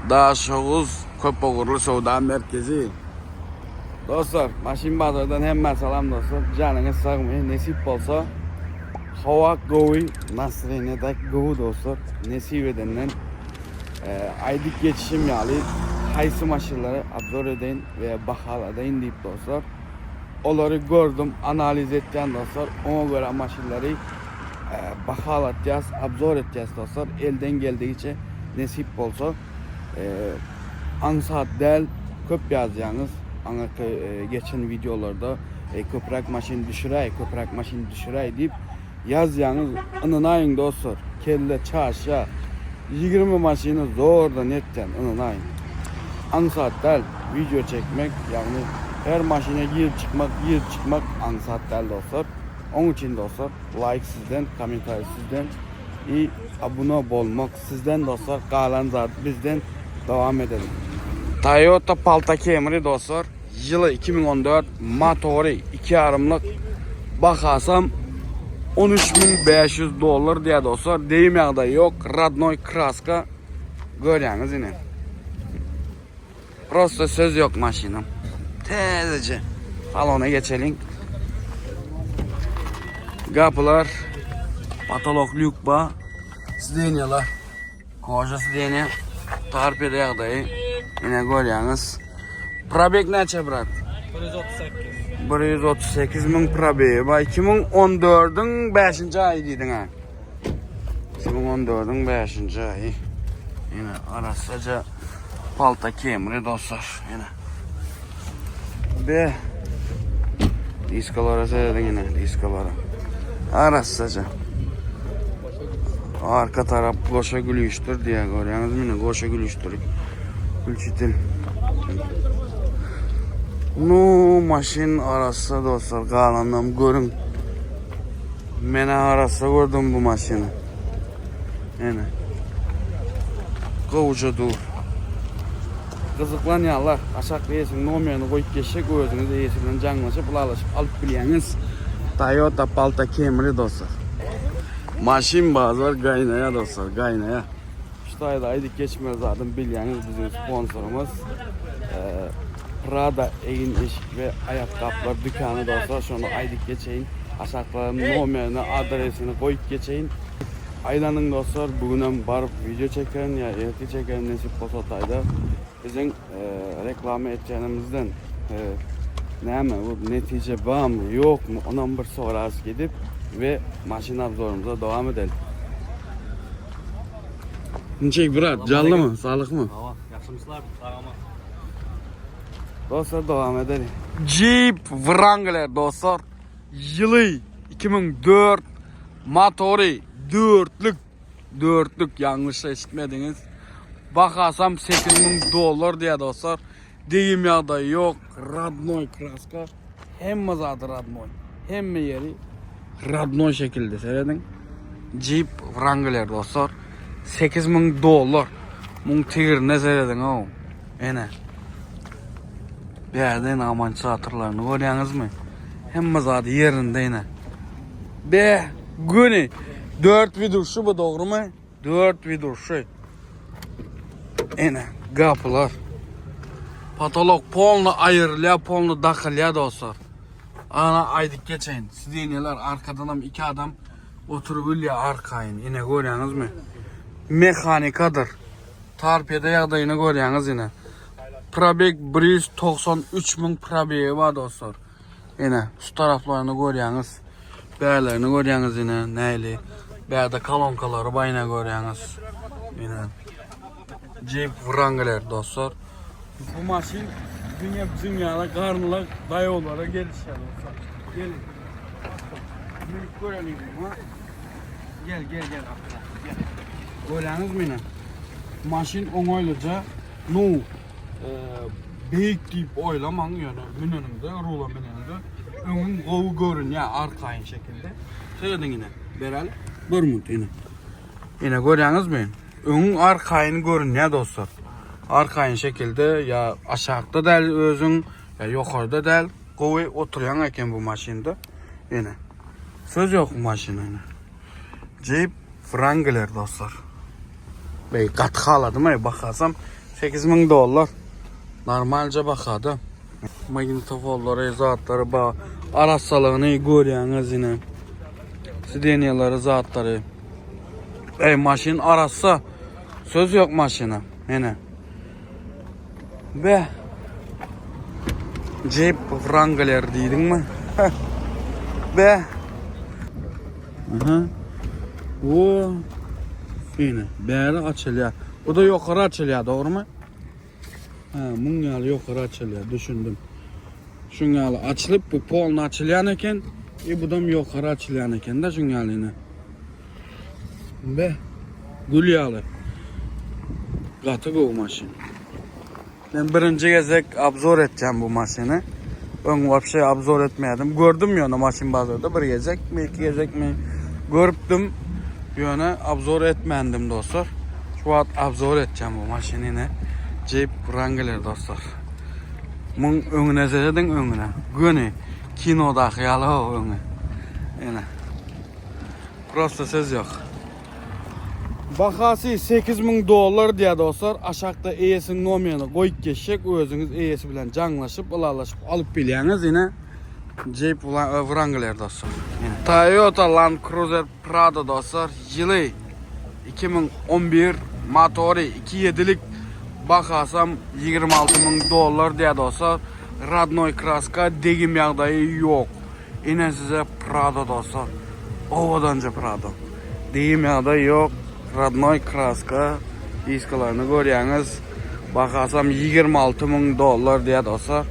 Daşoguz köpugurly söwda merkezi. Dostlar, maşyn bazardan hemmä salam dostlar. Janyňyz sagmy? Nesip bolsa howa gowy, nastroýeniýe de gowy dostlar. Nesip edenden aýdyp geçişim ýaly haýsy maşynlary obzor edeýin we bahaladaýyn diýip dostlar. Olary gördüm, analiz etýän dostlar. Oňa görä maşynlary bahalatýas, obzor etýäs dostlar. Elden geldigiçe nesip bolsa. Aňsat däl, köp ýazýaňyz. Aňyrky geçen wideolarda köpräk maşyn düşüräý, köpräk maşyn düşüräý diýip ýazýaňyz. Ynanaýyň dostlar, kelle çaşýa. 20 maşyny zordan etýän, ynanaýyň. Aňsat däl wideo çekmek, ýagny her maşyna girip çykmak, girip çykmak aňsat däl dostlar. Oň üçin dostlar, laýk sizden, kommentariý sizden i abuna bolmak sizden dostlar, galan zat bizden dowam edelim. Toyota Palta Camry dostlar, ýyly 2014, motory 2 ýarymlyk, bahasam 13500 dollar diýýär dostlar. Degim ýagdaýy ýok, rodnoý kraska görýäňiz ine. Prosta söz ýok maşynyň. Täzeje. Salona geçeliň. Gapylar. Patolok lýuk ba. Sidenýalar. Koja sidenýa. Torpeda ýagdaýy. Ine görýäňiz. Probeg näçe brat? 138. 138 müň probegi bar. 2014-iň 5-nji aýy diýdiň ha. 2014-iň 5-nji aýy. Ine arassaja palta Camry dostlar. Ine. Be. Diskalara seredin ine, diskalara. Arassaja. Arka tarap goşa gülüşdir diýe görýäňizmi ine goşa gülüşdir. Gülçitil. Nu maşyn arassa dostlar galanam görüň. Menä arassa gördüm bu maşyny. Ene. Gowja dur. Gyzyklanýanlar aşakda eýesiniň nomerini goýup geçjek özüňiz eýesi bilen jaňlaşyp ylalaşyp alyp bilýäňiz. Toyota Palta Camry dostlar. Maşyn bazar gaýnaýa dostlar gaýnaýa. Şu taýda aýdyp geçmeli zadym bilýäňiz biziň sponsorymyz Prada egin eşik we aýakgaplar dükany dostlar şony aýdyp geçeýin. Aşakda nomerini adresini goýup geçeýin. Aýlanyň dostlar bu günem baryp wideo çekerin ýa ertir çekerin nesip bolsa taýda biziň reklama etýänimizden näme bu netije barmy ýokmy onam bir soraş gidip we maşyn obzorymyza dowam edelim. Niçik brat, canlı mı, sağlık mı? Hawa, ýagşymyslar, sag-aman. Dostlar dowam edelim. Jeep Wrangler dostlar. Ýyly 2004 motory dörtlük dörtlük ýalňyş eşitmediňiz. Bahasam 8000 dollar diýýär dostlar. Degim ýagdaýy ýok. Radnoý kraska. Hemme zady radnoý. Hemme ýeri radnoý şekilde serediň. Jeep Wrangler dostlar. 8000 dollar. Muň tigirine serediň o. Ene. Bärde ene amançatorlaryny görýäňizmi? Hemme zady ýerinde ene. Be, göni 4 widuşy bu dogrumy? 4 widuşy. Ene, gapylar. Patolok polny aýrylýar, polny dakylýar dostlar. Ana aýdyp geçeýin. Sidenýeler arkadanam iki adam oturyp bilýär arkaýyn. Ine görýäňizmi? Mehanikadyr. Torpeda ýagdaýyny görýäňiz ine. Probeg 193 müň probegi bar dostlar. Ine şu taraplaryny görýäňiz. Bärlerini görýäňiz ine näli. Bärde kolonkalary bar ine görýäňiz. Ine. Jeep Wrangler dostlar. Bu maşyn diňe biziň ýaly garynlak daýawlara gelişýär dostlar. Gelin. Münüp göreliň muňa. Gel gel gel Abdylla. Gel. Görýäňizmi ine. Maşyn oňaýlyja. Nu beýik diýip oýlamaň ýöne müneniňde, rula müneniňde öňüň gowy görünýär arkaýyn şekilde. Serediň ine. Beräl. Bir minut ine. Ine görýäňizmi? Öňüň arkaýyn görünýär dostlar. Arkaýyn şekilde ýa aşakda däl özüň, ýa ýokarda däl. Gowy oturýaň eken bu maşynda. Ine. Söz ýok bu maşyna ine. Jeep Wrangler dostlar. Bey gaty haladym ey bakasam. 8000 dollar. Normalja bahada. Magnitofonlary, zatlary ba arassalygyny görýäňiz ine. Sidenýalary, zatlary. Ey maşyn arassa. Söz yok maşyna. Ine. Be. Jeep Wrangler diýdiňmi? Be. Aha. O. Ine, bäri açylýar. Bu da ýokary açylýar, dogrumy? Ha, muň ýaly ýokary açylýar, düşündim. Şuň ýaly açylyp, bu polny açylýan eken. E, bu da ýokary açylýan eken da şuň ýaly ine. Be, gül ýaly. Gaty gowy maşyn. Men birinji gezek obzor etjän bu maşyny. Öň wapşe obzor etmeýärdim. Gördüm ýöne maşyn bazarda bir gezekmi, iki gezekmi görüpdim. Ýöne obzor etmändim dostlar. Şu wagt obzor etjän bu maşyny ine. Jeep Wrangler dostlar. Muň öňüne serediň öňüne. Göni kinodaky ýaly o öňi. Ine. Prosta söz ýok. Bahasy 8000 dollar diýýär dostlar. Aşakda eýesiniň nomerini goýup geçjek. Özüňiz eýesi bilen jaňlaşyp, ylalaşyp alyp bilýäňiz. Ine Jeep Wrangler dostlar. Ine. Toyota Land Cruiser Prado dostlar. Ýyly 2011 motory 2.7-lik bahasam 26000 dollar diýýär dostlar. Radnoý kraska degim ýagdaýy ýok. Ine size Prado dostlar. Owadanja Prado. Diýim ýagdaý ýok. Rodnoý kraska diskalaryny görýäňiz. Bahasam 26 müň dollar diýýär dostlar.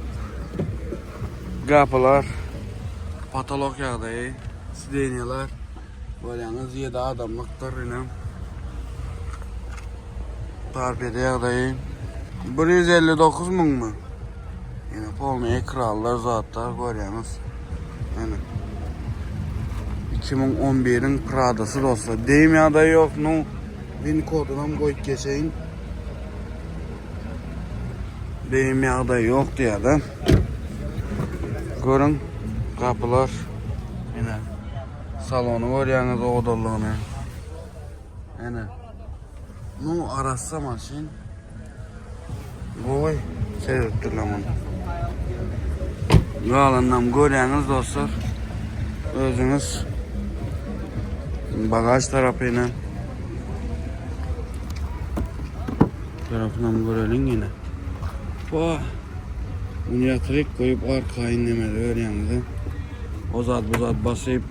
Gapylar, potolok ýagdaýy, sidenýalar görýäňiz 7 adamlykdyr ine. Torpeda ýagdaýy 159 müňmi? Ýene polny ekranlar zatlar görýäňiz. Ýene 2011-iň Pradasy dostlar. Deyim ýagdaýy ýok. Nu win kodunam goýup geçeýin. Deyim ýagdaýy ýok diýýär-de. Görüň gapylar. Ýene salony görýäňiz owadanlygyny. Ene. Nu arassa maşyn. Gowy seredipdirler muny. Galanynam görýäňiz dostlar. Özüňiz bagaj tarapyna tarapynam göreliň ýene. Wah. Muny ýatyryp goýup arkaýyn nemede görýäňiz. O zat bu zat basyp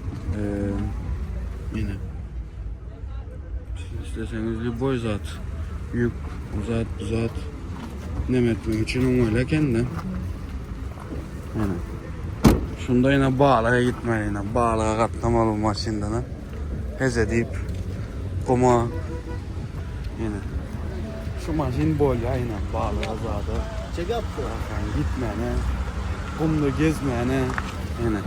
ýene. Isleseňiz lýuboý zat, ýük, o zat, bu zat neme etmek üçin oňaýly eken-de. Ýene. Şunda ýene balyga gitmeli, ýene balyga gatnamaly bu maşyndan. Heze diýip, guma. Ýene. Şu maşyn bolýar ýene balyga zada. Arkaýyn gitmäne, gumda gezmäne. Ýene.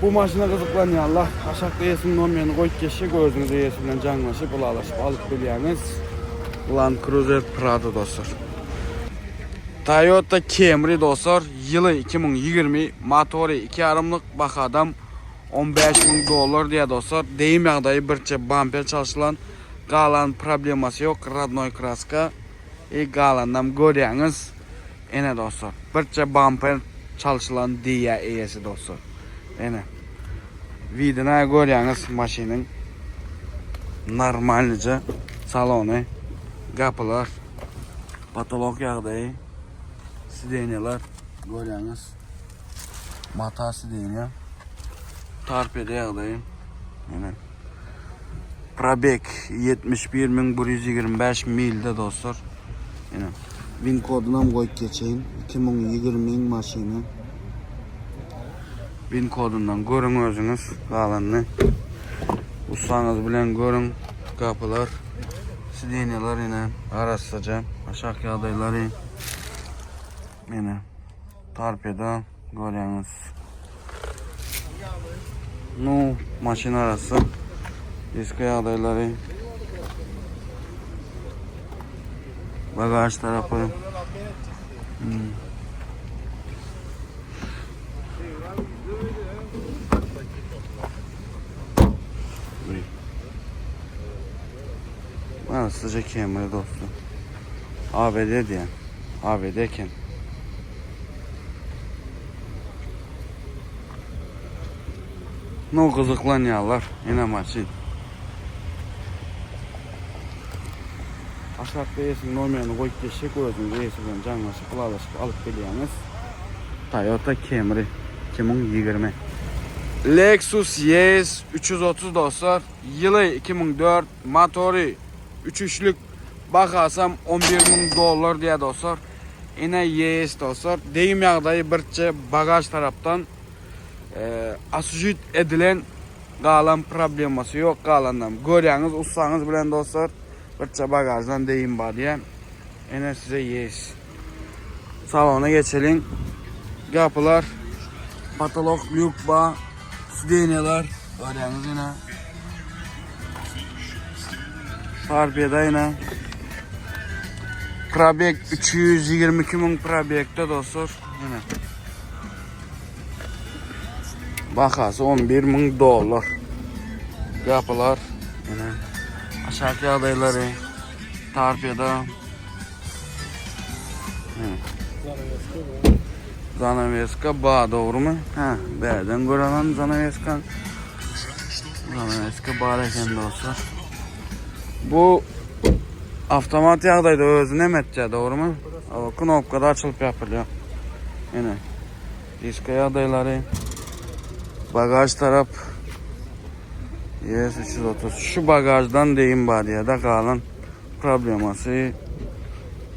Bu maşyna gyzyklanýanlar aşakda eýesiniň nomerini goýup geçjek özüňiz eýesi bilen jaňlaşyp ylalaşyp alyp bilýäňiz. Land Cruiser Prado dostlar. Toyota Camry dostlar ýyly 2020 motory 2 ýarymlyk bahadam 15 müň dollar diýýär dostlar. Deyim ýagdaýy birçe bamper çalşylan galan problemasy ýok radnoý kraska i galanynam görýäňiz. Ene dostlar, birçe bamper çalşylan diýýä eýesi dostlar. Ene. Widina görýäňiz maşynyň normalnyja salony, gapylar, potolok ýagdaýy, sidenýalar görýäňiz. Mata sidenýa. Torpeda ýagdaýy. Ene. Probeg 71125 milde dostlar. Ine. Win kodunam goýup geçeýin. 2020-iň maşyny. Win kodundan görüň özüňiz galanyny. Ussaňyz bilen görüň gapylar, sidenýalar ine arassaja, aşak ýagdaýlary. Ine. Torpeda görýäňiz. Nu, maşyn arassa. Eski ýagdaýlary. Bagaj tarapy. Hmm. Arassaja Camry dostlar. ABD diýen. ABD eken. No gyzyklanýarlar. Ine maşyn. Aşakda eýesiniň nomerini goýup geçjek özüňiz eýesi bilen jaňlaşyp ylalaşyp alyp bilýäňiz. Toyota Camry 2020. Lexus ES 330 dostlar. Ýyly 2004, motory 3 üçlük, bahasam 11 müň dollar diýýär dostlar. Ine ES dostlar. Degim ýagdaýy birçe bagaž tarapdan asujit edilen galan problemasy ýok galandan. Görýäňiz ussaňyz bilen dostlar. Birçe bagaždan degim bar diýýär. Ine size ES. Salona geçeliň. Gapylar, patolok, lýuk bar, sidenýalar görýäňiz ine. Torpeda ine. Probeg 322 müň probegde dostlar. Ine. Bahasy 11 müň dollar. Gapylar ine. Aşak ýagdaýlary torpeda. Zanaveska ba dogrumy? Ha, bärden görelim zanaveska. Zanaveska bar eken dostlar. Bu avtomat ýagdaýda özüne etýär, dogrumy? O knopkada açylyp ýapylýar. Ene. Diska ýagdaýlary. Bagaj tarap. Yes 330. Şu bagajdan deýin bar diýär-de galan problemasy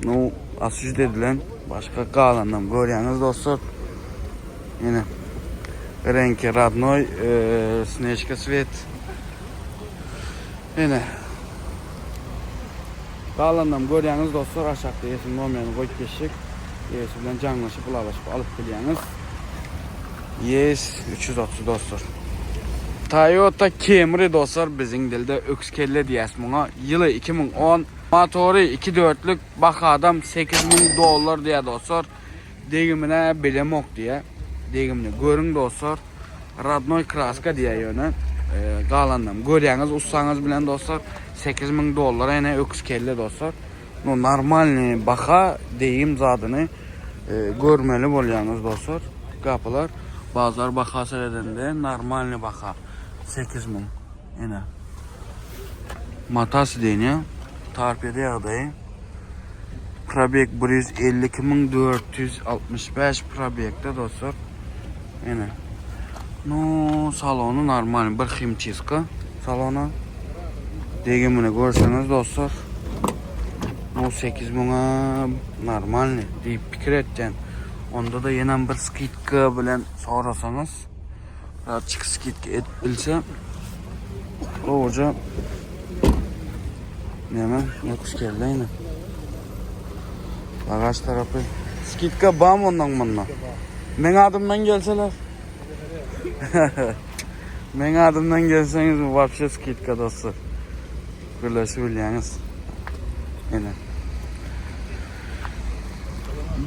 nu asujit edilen başga galandan görýäňiz dostlar. Ýene reňki radnoý e, snežka svet. Ýene galandan görýäňiz dostlar aşakda eýesiniň nomerini goýup geçjek. Eýesi bilen jaňlaşyp ylalaşyp alyp bilýäňiz. Yes 330 dostlar. Toyota Camry dostlar biziň dilde öküz kelle diýäs muňa. Ýyly 2010, motory 2 dörtlük, bahadam 8000 dollar diýä dostlar. Degimine bilemok diýä. Degimini görüň dostlar. Radnoý kraska diýä ýöne. E, galanam görýäňiz ussaňyz bilen dostlar. 8000 dollar ene öküz kelle dostlar. No normalny baha degim zadyny e, görmeli bolýaňyz dostlar. Gapylar bazar baha seredende normalny baha 8000 ene. Mata sidenýa torpeda ýagdaýy. Probeg 152465 probegde dostlar. Ene. No salony normal bir himçiska salona. Degimini görseňiz dostlar. No 8 müňe normalny diýip pikir etýän. Onda da ýene bir skidka bilen sorasaňyz, birazçyk skidka edip bilse, gowuja näme ýokuş geldi ýene. Bagaj tarapy. Skidka bam ondan munda. Meň adymdan gelseler. Meň adymdan gelseňiz wapşe skidka dostlar. Gürleşip bilýäňiz. Ene.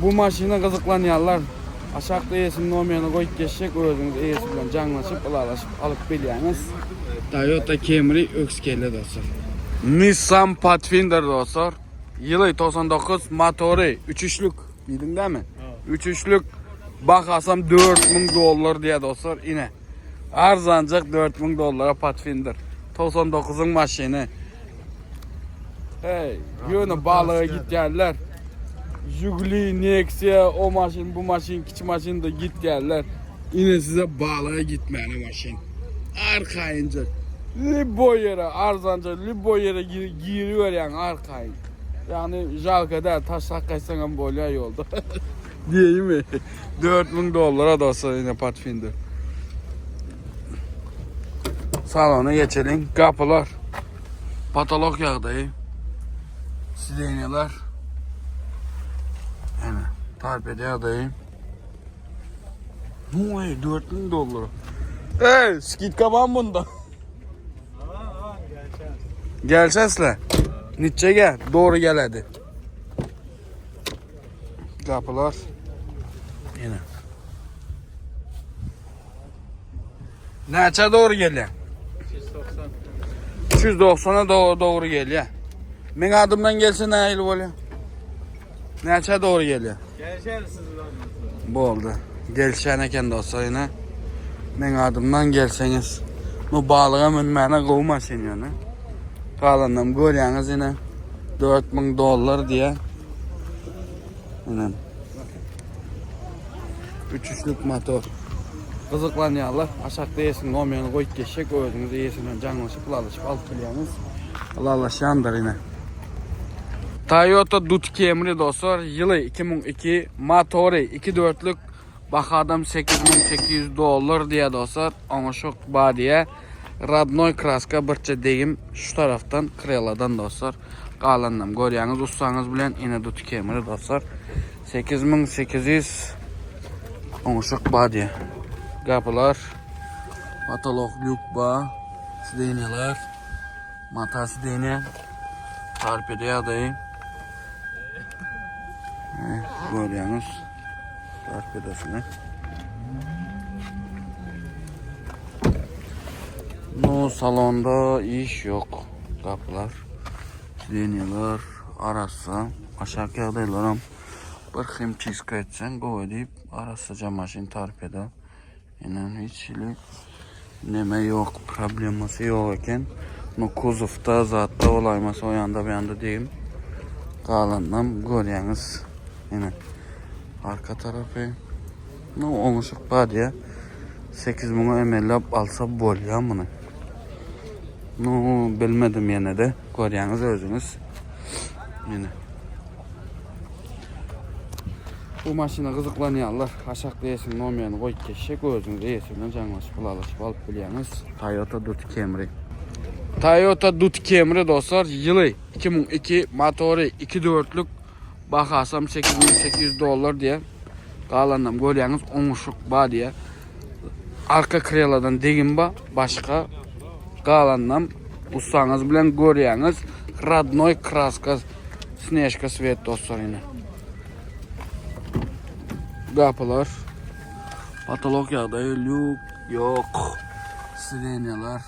Bu maşyna gyzyklanýanlar aşakda eýesiniň nomerini goýup geçjek özüňiz eýesi bilen jaňlaşyp ylalaşyp alyp bilýäňiz. Toyota Camry öküz kelle dostlar. Nissan Pathfinder dostlar. Ýyly 99 motory 3 üçlük diýdiň dämi? 3 üçlük bahasam 4000 dollar diýýär dostlar ine. Arzanjak 4000 dollara Pathfinder. 99-yň maşyny. Hey, ýöne balyga gitýärler. Žiguli, Nexia, o maşyn, bu maşyn, kiçi maşyn da gitýärler. Ine size balyga gitmäne maşyn. Arkaýynjak. Lüboý ýere arzanja, lüboý ýere giriberýäň arkaýyn. Ýagny žalka däl, taşlap gaýtsaň hem bolýar ýolda. Diýeýinmi? 4000 dollara dostlar ine Pathfinder. Salona geçeliň. Gapylar. Patolog ýagdaýy. Sidenýalar. Ene, torpeda ýagdaýy. Nuý, 4000 dollar. Ey, skidka bar bunda. Gelsesle. Niçe gel? Doğru gel hadi. Gapylar. Ýene. Näçe dogry gelýär? 390. 390-a dogry, dogry gelýär. Meň adymdan gelse nähili bolýar? Näçä dogry gelýär? Gelşer siz Boldy. Gelşen eken dostlar ine. Meň adymdan gelseňiz. Bu balyga münmäne gowy maşyn ýöne. Galanynam görýäňiz ine. 4000 dollar diýä. Ine. Üç üçlük motor. Gyzyklanýarlar. Aşakda eýesiniň nomerini goýup geçjek. Özüňiz eýesi bilen jaňlaşyp, ylalaşyp alyp bilýäňiz. Ylalaşýandyr ine. Toyota Dut Camry dostlar, ýyly 2002, motory 2.4-lük, bahadam 8800 dollar diýýär dostlar. Oňuşyk bar diýýär. Radnoý kraska birçe degim şu tarafdan kreladan dostlar. Galanynam görýäňiz ussaňyz bilen ine Dut Camry dostlar. 8800 oňuşyk bar diýýär. Gapylar, patolok lýuk bar, sidenýalar. Mata sideniýa torpeda ýagdaýy. Görýäňiz torpedasyny. No salonda iş ýok. Gapylar, sideniýalar arassa. Aşak ýagdaýlaram bir himçiska etseň gowy diýip arassaja maşyn torpeda. Inen hiç hili neme ýok, problemasy ýok eken. No kuzowda zatda bolaýmasa o ýanda bu ýanda degim. Galanynam görýäňiz. Ine arka tarapy. No oňuşyk bar diýä. 8000-e emellep alsa bolýar muny. No bilmedim ýene-de. Görýäňiz özüňiz. Ine. Bu maşyna gyzyklanýanlar aşakda eýesiniň nomerini goýup geçjek, özüňiz eýesi bilen jaňlaşyp ylalaşyp alyp bilýäňiz. Toyota Dut Camry. Toyota Dut Camry dostlar, ýyly 2002, motory 2.4-lük, bahasam 8800 dollar diýýär. Galanynam görýäňiz, oňuşyk bar diýýär. Arka kreladan degim bar, başga galanynam ussaňyz bilen görýäňiz. Radnoý kraska Snežka svet dostlar ine. Gapylar. Patolog ýagdaýy lýuk ýok. Sirenýalar.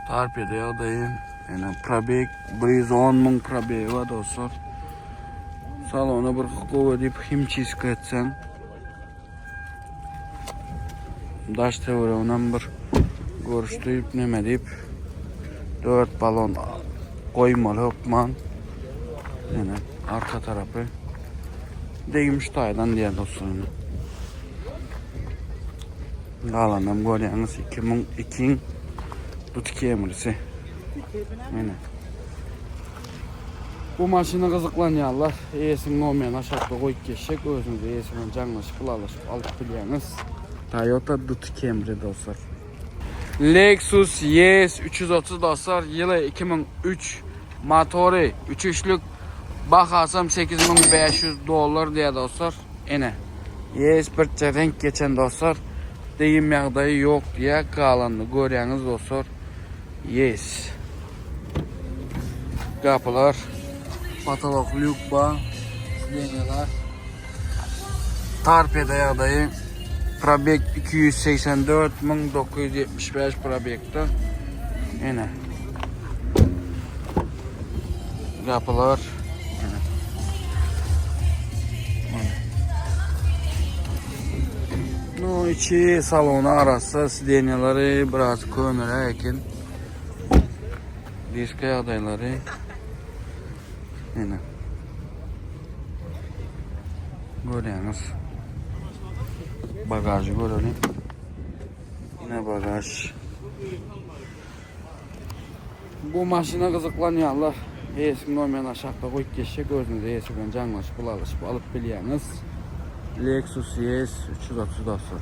Torpeda ýagdaýy. Ine probeg 110 müň probegi bar dostlar. Salona bir gowy diýip himçiska etseň. Daş töwereginem bir görüş diýip neme diýip 4 balon goýmaly hökman. Ýene arka tarapy degim şu taýdan diýen dostlar. Galanam görýäňiz 2002-iň Dutki emrisi. Ýene. Bu maşyna gyzyklanýanlar eýesiniň nomerini aşakda goýup geçjek, özüňiz eýesi bilen jaňlaşyp, ylalaşyp alyp bilýäňiz. Toyota Dut Camry dostlar. Lexus ES 330 dostlar, ýyly 2003, motory 3 üçlük, bahasam 8500 dollar diýýär dostlar. Ene. ES birçe reňk geçen dostlar. Degim ýagdaýy ýok diýýär, galanyny görýäňiz dostlar. Yes. Gapylar. Patolok lýuk bar. Sidenýalar. Torpeda ýagdaýy. Probeg 284975 probegde. Ene. Gapylar. Ene. No içi salony arassa, sidenýalary biraz köneräk eken. Diska ýagdaýlary. Ene. Görýäňiz. Bagajy göreliň. Ine bagaž. Bu maşyna gyzyklanýanlar eýesiniň nomerini aşakda goýup geçjek, özüňiz eýesi bilen jaňlaşyp, ylalaşyp alyp bilýäňiz. Lexus ES 330 dostlar.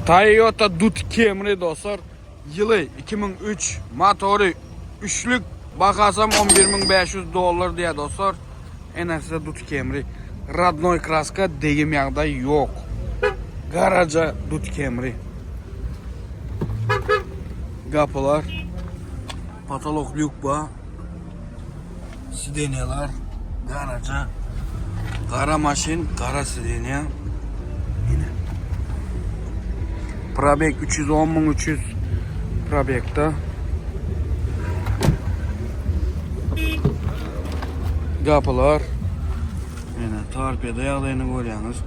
Toyota Dut Camry dostlar, ýyly 2003, motory üçlük, bahasam 11500 dollar diýýär dostlar. Ene size Dut Camry. Radnoý kraska, degim ýagdaý ýok. Garaja Dut Camry. Gapylar. Patolok lýuk bar. Sidenýalar. Garaja. Gara maşyn, gara sidenýa. Ine. Probeg 310 300 probegda. Gapylar. Ýene torpeda ýagdaýyny görýäňiz.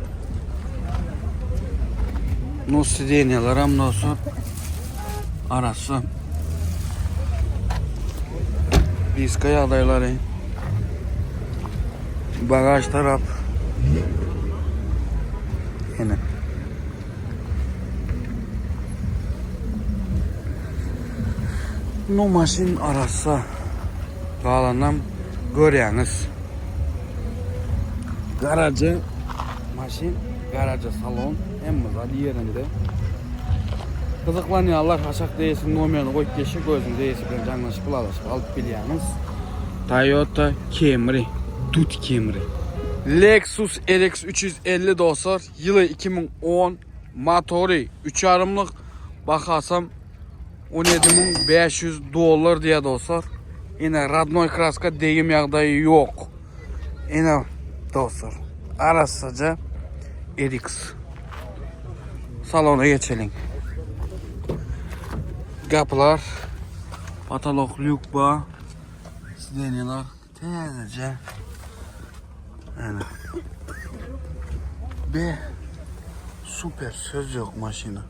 Nu sidenýalar hem dostlar. Arassa. Diska ýagdaýlary. Bagaj tarap. Ýene. Nu maşyn arassa. Galanam görýäňiz. Garaja maşyn, garaja salon, hemme zat ýerinde. Gyzyklanýanlar aşakda eýesiniň nomerini goýup geçjek, özüňiz eýesi bilen jaňlaşyp, ylalaşyp alyp bilýäňiz. Toyota Camry, Dut Camry. Lexus RX 350 dostlar, ýyly 2010, motory 3 ýarymlyk, bahasam 17500 dollar diýýär dostlar. Ine rodnoý kraska degim ýagdaýy ýok. Ine dostlar, arassaja RX. Salona geçeliň. Gapylar, patolok lýuk bar. Sidenýalar täzeje. Ine. Be super söz ýok maşyna.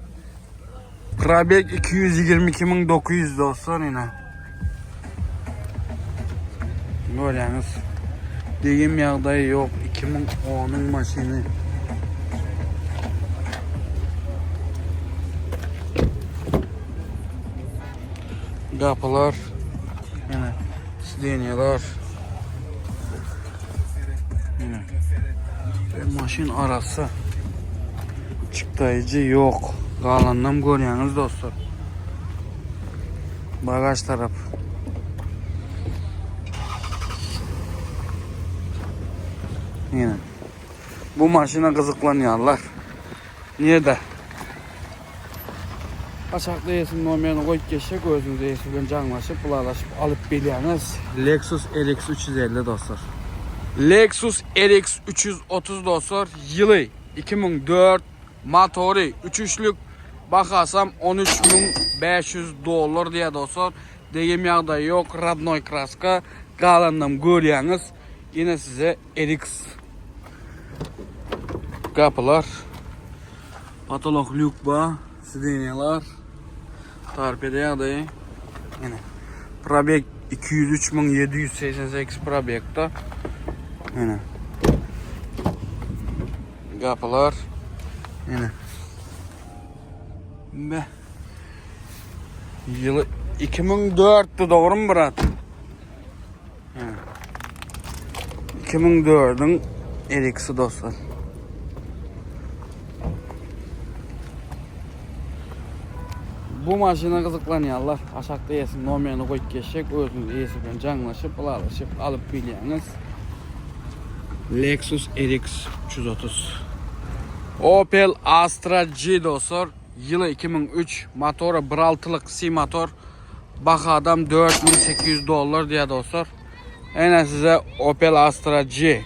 Probeg 222900 dostlar ine. Görýäňiz. Degim ýagdaýy ýok. 2010-yň maşyny. Gapylar. Ine sidenýalar. Ine. Ve maşyn arassa. Çykdaýjy ýok. Galanynam görýäňiz dostlar. Bagaj tarap. Ine. Bu maşyna gyzyklanýarlar. Nirede? Aşakda eýesiniň nomerini goýup geçjek, özüňiz eýesi bilen jaňlaşyp, ylalaşyp alyp bilýäňiz. Lexus RX 350 dostlar. Lexus RX 330 dostlar, ýyly 2004, motory 3 üçlük, bahasam 13500 dollar diýýär dostlar. Degim ýagdaýy ýok, rodnoý kraska, galanynam görýäňiz. Ýene size RX gapylar. Patolok lýuk bar, sidenýalar, torpeda ýagdaýy. Ýene probeg 203788 probegda. Ýene gapylar. Ýene. Be. Ýyly 2004-di dogrymy brat? 2004-iň RX-i dostlar. Bu maşyna gyzyklanýanlar aşakda eýesiniň nomerini goýup geçjek, özüňiz eýesi bilen jaňlaşyp, ylalaşyp alyp bilýäňiz. Lexus RX 330. Opel Astra G dostlar, ýyly 2003, motory 1.6-lyk C motor. Bahadam 4800 dollar diýýär dostlar. Ene size Opel Astra G.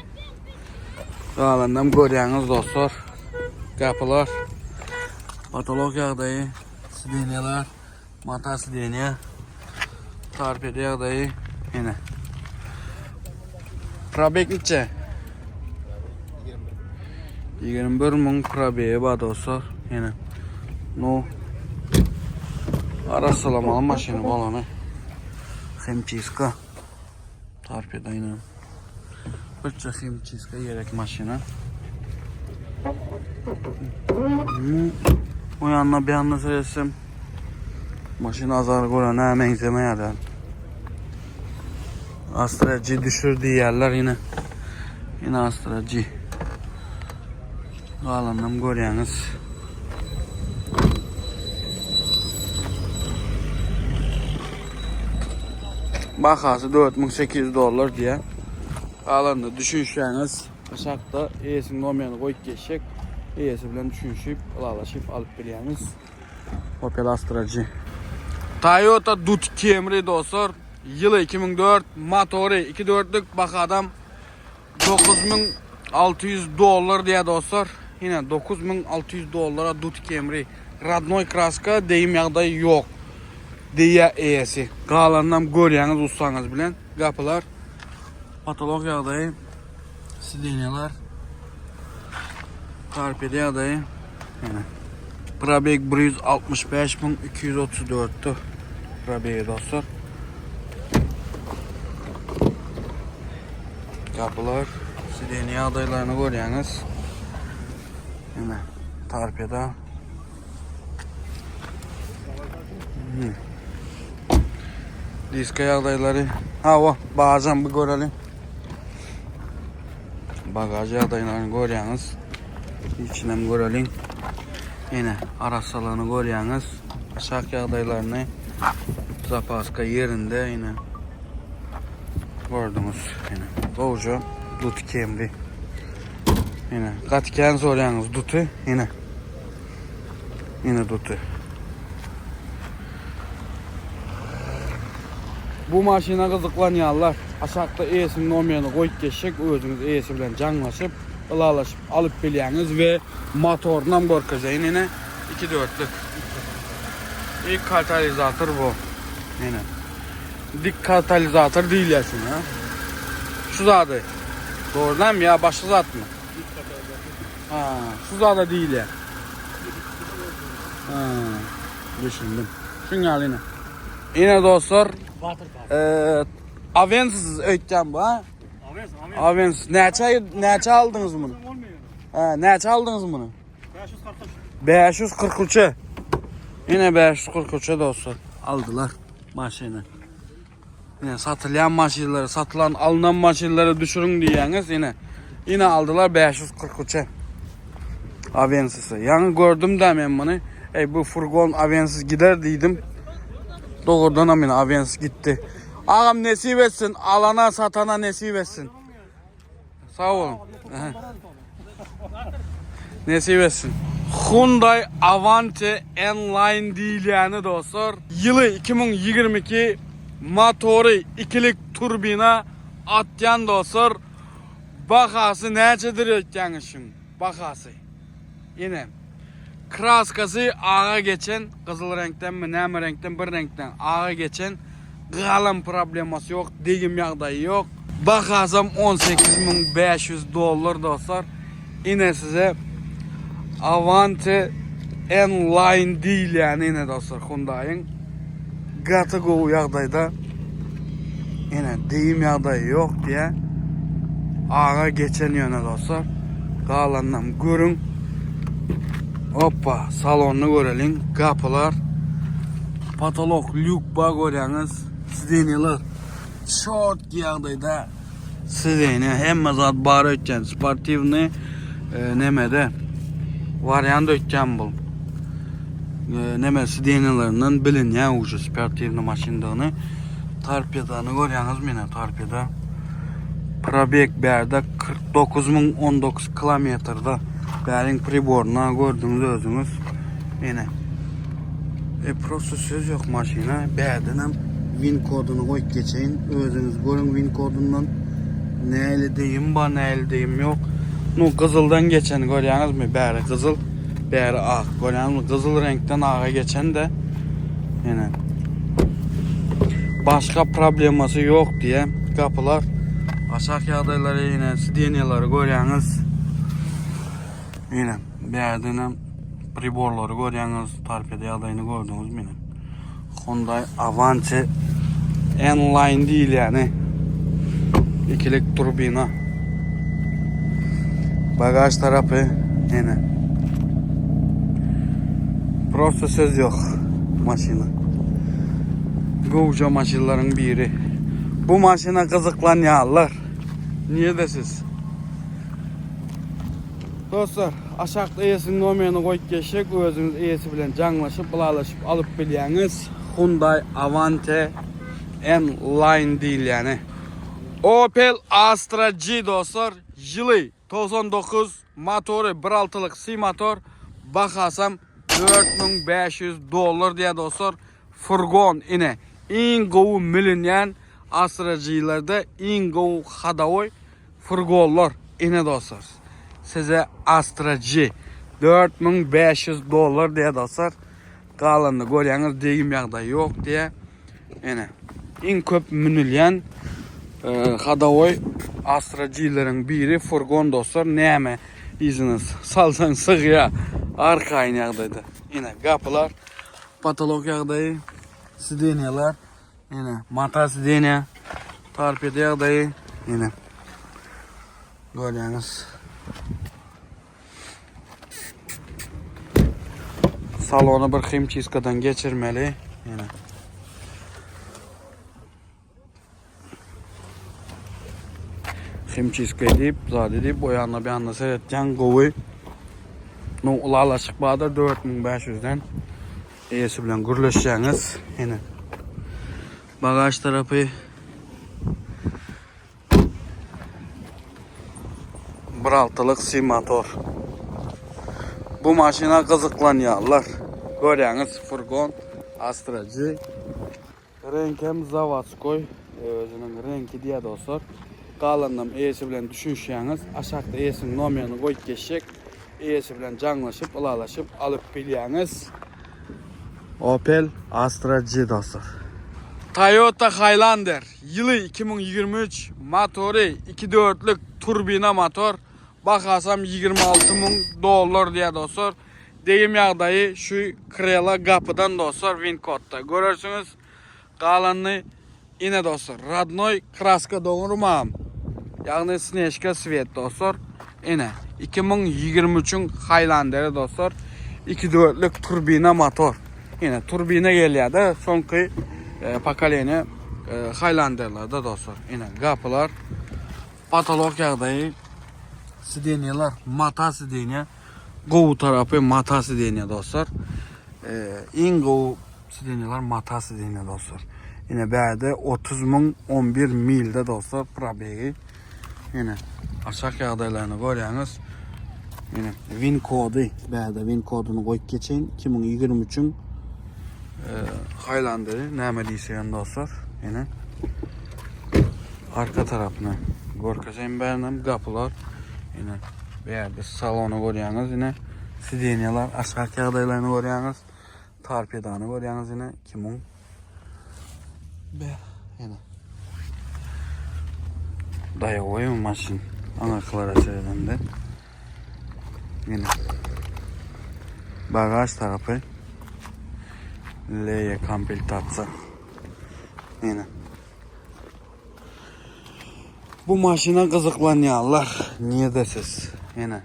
Galandan görýäňiz dostlar. Gapylar. Patolog ýagdaýy, sidenýalar, mata sidenýa. Torpeda ýagdaýy ene. Probeg niçe? 21 müň probegi bar dostlar. Ene. No. Arassalamaly maşyny bolany. Hemçiska. Torpeda ine. Birçe hemçiska gerek maşyna. O yanına bir yanına seretsem maşyn azar görene meňzemeýär. Astra G düşür diýýärler ýene. Ýene Astra G. Galanynam görýäňiz. Bahasy 4800 dollar diýýär. Galanyny düşünşýäňiz. Aşakda eýesiniň nomerini goýup geçjek. Eýesi bilen düşünşip, ylalaşyp alyp bilýäňiz. Opel Astra G. Toyota Dut Camry dostlar. Ýyly 2004, motory 2.4-lük, bahadam 9600 dollar diýýär dostlar. Ine 9600 dollara Dut Camry. Radnoý kraska, degim ýagdaýy ýok. Diýýär eýesi. Galanynam görýäňiz ussaňyz bilen. Gapylar. Patolog ýagdaýy. Sidenýalar. Torpeda ýagdaýy. Ýene. Probeg 165234 Probegi dostlar. Gapylar, sidenýa ýagdaýlaryny görýäňiz. Ýene torpeda. Diska ýagdaýlary. Hawa, bagajam bir göreli. Bagaj ýagdaýlaryny görýäňiz. Içinem göreliň. Ýene arassalygyny görýäňiz. Aşak ýagdaýlaryny zapaska ýerinde ýene gördüňiz. Ýene gowja dut kemri. Ýene gaty kän sorýaňyz duty. Ýene Ýene duty. Bu maşyna gyzyklanýanlar aşakda eýesiniň nomerini goýup geçjek, özüňiz eýesi bilen jaňlaşyp, ylalaşyp alyp bilýäňiz we motorynam görkezeýin ine, iki dörtlük. Ilk katalizator bu. Ine. Dik katalizator diýilýär şuna. Şu zady. Dogrudanam ýa başga zatmy? Ha, şu zada diýilýär. Ha, düşündim. Şuň ýaly ine. Ine dostlar, eee Avensis öýtýän bu ha. Avens, Avens. Avensis näçe näçe aldyňyz muny? Ha, näçe aldyňyz muny? 543. 543. Ine 543 dostlar aldylar maşyny. Ine satylýan maşynlary, satylan alynan maşynlary düşüriň diýýäňiz ine. Ine aldylar 543-e. Avensis'i. Ýaňy gördüm da men muny. Ey bu furgon Avensis gider diýdim. Dogrudan hem ine Avensis gitti. Agam nesip etsin, alana satana nesip etsin. Sag boluň. Nesip etsin. Hyundai Avante N-Line diýilýäni dostlar. Ýyly 2022 motory ikilik turbina atýan dostlar. Bahasy näçedir öýtýäňiz şuň? Bahasy. Ine. Kraskasy aga geçen, gyzyl reňkdenmi, näme reňkden, bir reňkden aga geçen. Galan problemasy ýok, degim ýagdaýy ýok. Bahasam 18500 dollar dostlar. Ine size Avante N-Line diýilýän ine dostlar Hyundai-iň. Gaty gowy ýagdaýda. Ine degim ýagdaýy ýok diýä. Aga geçen ýöne dostlar. Galanynam görüň. Hoppa, salonyny göreliň. Gapylar. Patolok lýuk bar görýäňiz. Sidenýalar çotki ýagdaýda. Sidenýa hemme zat bar öýtýän. Sportiwnyý e, nemede wariant öýtýän bu. E, neme sidenýalaryndan bilinýär uje sportiwnyý maşyndygyny. Torpedany görýäňizmi ine torpeda. Probeg bärde 49019 kilometrde. Bäriň priboryna gördüňiz özüňiz. Ine. E prosto söz yok maşyna. Bärdenem win koduny goýup geçeýin. Özüňiz görüň win kodundan. Näli deýim bar, näli deýim yok. Nu gyzyldan geçen görýäňizmi? Bäri gyzyl, bäri ak. Görýäňizmi? Gyzyl reňkden aga geçen de. Ine. Başga problemasy yok diýe. Gapylar aşak ýagdaýlary ýene sidenýalary görýäňiz. Ine, bärdenem priborlary görýäňiz, torpeda ýagdaýyny gördüňiz meni. Hyundai Avante N-Line diýilýäni. Ikilik turbina. Bagaj tarapy ene. Prosta söz ýok maşyna. Gowja maşynlaryň biri. Bu maşyna gyzyklanýarlar. Niýede siz? Dostlar, aşakda eýesiniň nomerini goýup geçjek, özüňiz eýesi bilen jaňlaşyp, ylalaşyp alyp bilýäňiz. Hyundai Avante N-Line diýilýäni. Opel Astra G dostlar, ýyly 99, motory 1.6-lyk C motor, bahasam 4500 dollar diýýär dostlar. Furgon ine, iň gowy milinýän Astra G-lerde iň gowy hadawoý Furgonlar ine dostlar. Size Astra G 4500 dollar diýe dostlar. Galanyny görýäňiz degim ýagdaýy ýok diýe. Ine iň köp münülýän Hadawoý Astra G-leriň biri furgon dostlar näme yzyna salsaň sygýa arkaýyn ýagdaýda. Ine gapylar, potolok ýagdaýy, sidenýalar, ine mata sidenýa, torpeda ýagdaýy, ine görýäňiz. Salony bir himçiskadan geçirmeli. Ine. Himçiska edip, zat edip, o ýanyna bir ýanyna seretýän gowy. No ulalaşyk bardyr 4500-den. Eýesi bilen gürleşýäňiz. Ine. Bagaj tarapy Bir altylyk si motor. Bu maşyna gyzyklanýarlar. Görýäňiz furgon Astra G. Reňkem zawodskoý. Özüniň reňki diýýär dostlar. Galanynam eýesi bilen düşünişýäňiz. Aşakda eýesiniň nomerini goýup geçjek. Eýesi bilen jaňlaşyp, ylalaşyp alyp bilýäňiz. Opel Astra G dostlar. Toyota Highlander ýyly 2023 motory 2 dörtlük turbina motor bahasam 26 müň dollar diýýär dostlar. Degim ýagdaýy şu krela gapydan dostlar win kodda görersiňiz. Galanyny ine dostlar radnoý kraska dogrumam. Ýagny snežka sweet dostlar. Ine 2023-iň Highlanderi dostlar. 2 dörtlük turbina motor. Ine turbina gelýär-de soňky e, pokoleniýa e, Highlanderlerde dostlar. Ine gapylar patolog ýagdaýy sidenýalar mata sidenýa. Gowy tarapy mata sidenýa dostlar. E, iň gowy Sidenýalar mata sidenýa dostlar. Ine bärde 30 müň 11 milde dostlar probegi. Ine aşak ýagdaýlaryny görýäňiz. Ine win kody bärde win koduny goýup geçeýin. 2023-iň e, Highlanderi näme diýseň dostlar. Ine arka tarapyny görkezeýin bärinem gapylar. Ine bärde salony görýäňiz ine sidenýalar aşak ýagdaýlaryny görýäňiz. Torpedany görýäňiz ine 2000 Be, ine. Daýawoý maşyn. Aňyrkylara seredende. Ine. Bagaj tarapy. Leýe komplektasiýa. Ine. Bu maşyna gyzyklanýarlar. Niye dersiz? Ine.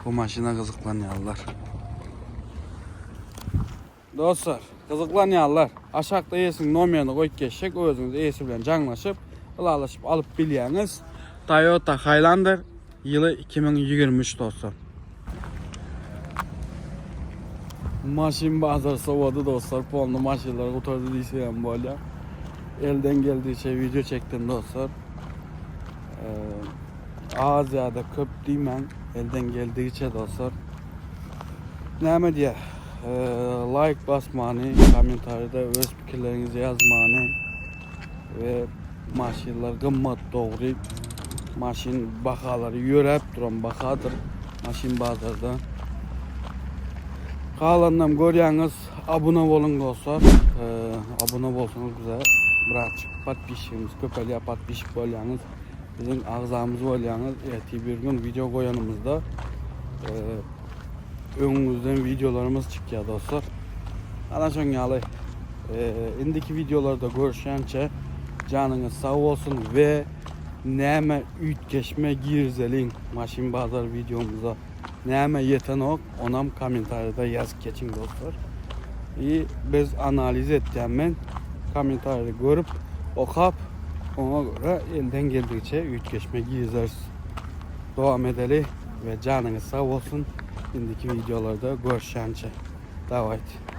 Bu maşyna gyzyklanýarlar. Dostlar, gyzyklanýarlar. Aşakda eýesiniň nomerini goýup geçjek, özüňiz eýesi bilen jaňlaşyp, ylalaşyp alyp bilýäňiz. Toyota Highlander ýyly 2023 dostlar. Maşyn bazar sowady dostlar, polny maşynlar gutardy diýse hem bolýar. Elden geldiğiçe video çekdim dostlar. Az ýa-da köp diýmän, elden geldigiçe dostlar. Näme diýer? Laýk basmany, kommentariýada öz pikirleriňizi ýazmany we maşynlar gymmat dogry. Maşyn bahalary ýöräp duran bahadyr maşyn bazarda. Galanynam görýäňiz. Abuna boluň dostlar. Abuna bolsaňyz bize birazçyk podpisçigimiz köpelýär, podpisçik bolýaňyz. Biziň agzamyz bolýaňyz. Ertir bir gün video goýanymyzda e, öňüňizden videolarymyz çykýar dostlar. Ana şoň ýaly e, indiki videolarda görüşýänçe janyňyz sag bolsun we näme üýtgeşme girizeliň maşyn bazar videomyza. Näme ýetenok onam kommentariýada ýazyp geçiň dostlar. I biz analiz etýän men kommentariýada görüp okap oňa görä elden geldigiçe üýtgeşme girizeris. Dowam edeli we janyňyz sag bolsun. Indiki videolarda görüşýänçe. Dawayt.